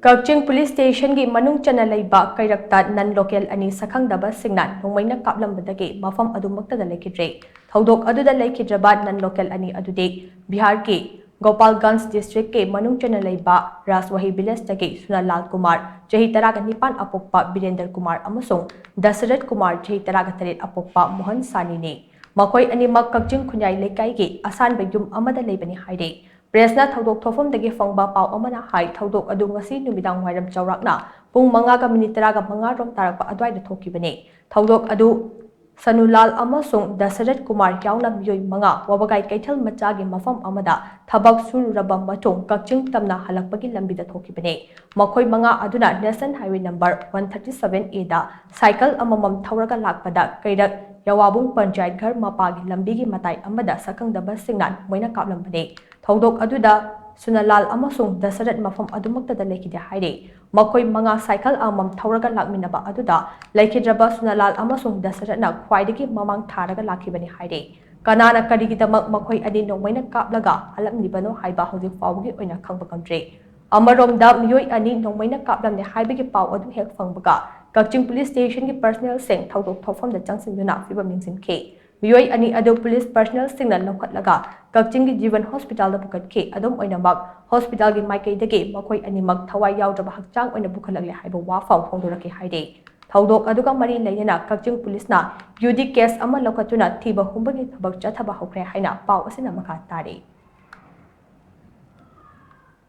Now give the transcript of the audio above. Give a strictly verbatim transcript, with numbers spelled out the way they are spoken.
ꯀꯛꯆꯤꯡ police ꯁ꯭ꯇꯦꯁꯟꯒꯤ ꯃꯅꯨꯡ ꯆꯟꯅ ꯂꯩꯕ ꯀꯩꯔꯛꯇ ꯅꯟ local ꯑꯅꯤ ꯁꯛꯈꯪꯗꯕꯁꯤꯡꯅ ꯅꯣꯡꯃꯩꯅ ꯀꯥꯞꯂꯝꯕꯗꯒꯤ ꯃꯐꯝ ꯑꯗꯨꯃꯛꯇꯗ ꯂꯩꯈꯤꯗ꯭ꯔꯦ꯫ ꯊꯧꯗꯣꯛ ꯑꯗꯨꯗ ꯂꯩꯈꯤꯗ꯭ꯔꯕ ꯅꯟ ꯂꯣꯀꯦꯜ ꯑꯅꯤ ꯑꯗꯨꯗꯤ ꯕꯤꯍꯥꯔꯒꯤ ꯒꯣꯄꯥꯜꯒꯟꯖ ꯗꯤꯁꯇ꯭ꯔꯤꯛꯀꯤ ꯃꯅꯨꯡ ꯆꯟꯅ ꯂꯩꯕ ꯔꯥꯖꯋꯥꯍꯤ ꯚꯤꯂꯦꯖꯇꯒꯤ ꯁꯨꯅꯥꯂꯥꯜ ꯀꯨꯃꯥꯔ, ꯆꯍꯤ ꯇꯔꯥꯒ ꯅꯤꯄꯥꯟ ꯑꯄꯣꯛꯄ ꯕꯤꯔꯦꯟꯗꯔ ꯀꯨꯃꯥꯔ ꯑꯃꯁꯨꯡ ꯗꯁꯔꯠ ꯀꯨꯃꯥꯔ, ꯆꯍꯤ ꯇꯔꯥꯒ ꯇꯔꯦꯠ ꯑꯄꯣꯛꯄ ꯃꯣꯍꯟ ꯁꯥꯅꯤꯅꯤ꯫ ꯃꯈꯣꯏ ꯑꯅꯤꯃꯛ ꯀꯛꯆꯤꯡ ꯈꯨꯟꯌꯥꯏ ꯂꯩꯀꯥꯏꯒꯤ ꯑꯁꯥꯟꯕ ꯌꯨꯝ ꯑꯃꯗ ꯂꯩꯕꯅꯤ ꯍꯥꯏꯔꯤ꯫ ꯄ꯭ꯔꯦꯁꯅ ꯊꯧꯗꯣꯛ ꯊꯣꯛꯐꯝꯗꯒꯤ ꯐꯪꯕ ꯄꯥꯎ ꯑꯃꯅ ꯍꯥꯏ, ꯊꯧꯗꯣꯛ ꯑꯗꯨ ꯉꯁꯤ ꯅꯨꯃꯤꯗꯥꯡ ꯋꯥꯏꯔꯝ ꯆꯥꯎꯔꯥꯛꯅ ꯄꯨꯡ ꯃꯉꯥꯒ ꯃꯤꯅꯤꯠ ꯇꯔꯥꯒ ꯃꯉꯥ ꯔꯣꯝ ꯇꯥꯔꯛꯄ ꯑꯗꯨꯋꯥꯏꯗ ꯊꯣꯛꯈꯤꯕꯅꯤ꯫ ꯊꯧꯗꯣꯛ ꯑꯗꯨ ꯁꯅꯨꯂꯥꯜ ꯑꯃꯁꯨꯡ ꯗꯁꯔꯠ ꯀꯨꯃꯥꯔ ꯌꯥꯎꯅ ꯃꯤꯑꯣꯏ ꯃꯉꯥ ꯋꯥꯕꯒꯥꯏ ꯀꯩꯊꯦꯜ ꯃꯆꯥꯒꯤ ꯃꯐꯝ ꯑꯃꯗ ꯊꯕꯛ ꯁꯨꯔꯨꯔꯕ ꯃꯇꯨꯡ ꯀꯛꯆꯤꯡ ꯇꯝꯅ ꯍꯜꯂꯛꯄꯒꯤ ꯂꯝꯕꯤꯗ ꯊꯣꯛꯈꯤꯕꯅꯤ꯫ ꯃꯈꯣꯏ ꯃꯉꯥ ꯑꯗꯨꯅ National Highway number one thirty seven A the cycle ꯑꯃꯃꯝ ꯊꯧꯔꯒ ꯂꯥꯛꯄꯗ ꯀꯩꯔꯛ ꯌꯋꯥꯕꯨꯡ ꯄꯟꯆꯥꯌꯠ ꯘꯔ ꯃꯄꯥꯒꯤ ꯂꯝꯕꯤꯒꯤ ꯃꯇꯥꯏ ꯑꯃꯗ ꯁꯛꯈꯪꯗꯕꯁꯤꯡꯅ ꯃꯣꯏꯅ ꯀꯥꯞꯂꯝꯕꯅꯤ꯫ ꯊꯧꯗꯣꯛ ꯑꯗꯨꯗ ꯁꯨꯅꯂꯥꯜ ꯑꯃꯁꯨꯡ ꯗꯁꯔꯠ ꯃꯐꯝ ꯑꯗꯨꯃꯛꯇꯗ ꯂꯩꯈꯤꯗꯦ ꯍꯥꯏꯔꯤ꯫ ꯃꯈꯣꯏ ꯃꯉꯥ ꯁꯥꯏꯀꯜ ꯑꯃꯃꯝ ꯊꯧꯔꯒ ꯂꯥꯛꯃꯤꯟꯅꯕ ꯑꯗꯨꯗ ꯂꯩꯈꯤꯗ꯭ꯔꯕ ꯁꯨꯅꯂꯥꯜ ꯑꯃꯁꯨꯡ ꯗꯁꯔꯠꯅ ꯈ꯭ꯋꯥꯏꯗꯒꯤ ꯃꯃꯥꯡ ꯊꯥꯔꯒ ꯂꯥꯛꯈꯤꯕꯅꯤ ꯍꯥꯏꯔꯤ꯫ ꯀꯅꯥꯅ ꯀꯔꯤꯒꯤꯗꯃꯛ ꯃꯈꯣꯏ ꯑꯅꯤ ꯅꯣꯡꯃꯩꯅ ꯀꯥꯞꯂꯒ ꯍꯜꯂꯝꯂꯤꯕꯅꯣ ꯍꯥꯏꯕ ꯍꯧꯖꯤꯛ ꯐꯥꯎꯕꯒꯤ ꯑꯣꯏꯅ ꯈꯪꯕ ꯉꯝꯗ꯭ꯔꯤ꯫ ꯑꯃꯔꯣꯝꯗ ꯃꯤꯑꯣꯏ ꯑꯅꯤ ꯅꯣꯡꯃꯩꯅ ꯀꯥꯞꯂꯝꯂꯦ ꯍꯥꯏꯕꯒꯤ ꯄꯥꯎ ꯑꯗꯨ ꯍꯦꯛ ꯐꯪꯕꯒ ꯀꯛꯆꯤꯡ ꯄꯨꯂꯤꯁ ꯁ꯭ꯇꯦꯁꯟꯒꯤ ꯄꯔꯁꯅꯦꯜꯁꯤꯡ ꯊꯧꯗꯣꯛ ꯊꯣꯛꯐꯝꯗ ꯆꯪꯁꯤꯟꯗꯨꯅ ꯐꯤꯕꯝ ꯌꯦꯡꯁꯤꯟꯈꯤ꯫ ꯃꯤꯑꯣꯏ ꯑꯅꯤ ꯑꯗꯨ ꯄꯨꯂꯤꯁ ꯄꯔꯁꯅꯦꯜꯁꯤꯡꯅ ꯂꯧꯈꯠꯂꯒ ꯀꯛꯆꯤꯡꯒꯤ ꯖꯤꯕꯟ ꯍꯣꯁꯄꯤꯇꯥꯜꯗ ꯄꯨꯈꯠꯈꯤ꯫ ꯑꯗꯨꯝ ꯑꯣꯏꯅꯃꯛ, ꯍꯣꯁꯄꯤꯇꯥꯜꯒꯤ ꯃꯥꯏꯀꯩꯗꯒꯤ ꯃꯈꯣꯏ ꯑꯅꯤꯃꯛ ꯊꯋꯥꯏ ꯌꯥꯎꯗ꯭ꯔꯕ ꯍꯛꯆꯥꯡ ꯑꯣꯏꯅ ꯄꯨꯈꯠꯂꯛꯂꯦ ꯍꯥꯏꯕ ꯋꯥꯐꯝ ꯐꯣꯡꯗꯣꯔꯛꯈꯤ ꯍꯥꯏꯔꯤ꯫ ꯊꯧꯗꯣꯛ ꯑꯗꯨꯒ ꯃꯔꯤ ꯂꯩꯅꯅ ꯀꯛꯆꯤꯡ ꯄꯨꯂꯤꯁꯅ ꯌꯨ ꯗꯤ ꯀꯦꯁ ꯑꯃ ꯂꯧꯈꯠꯇꯨꯅ ꯊꯤꯕ ꯍꯨꯝꯕꯒꯤ ꯊꯕꯛ ꯆꯠꯊꯕ ꯍꯧꯈ꯭ꯔꯦ ꯍꯥꯏꯅ ꯄꯥꯎ ꯑꯁꯤꯅ ꯃꯈꯥ ꯇꯥꯔꯤ꯫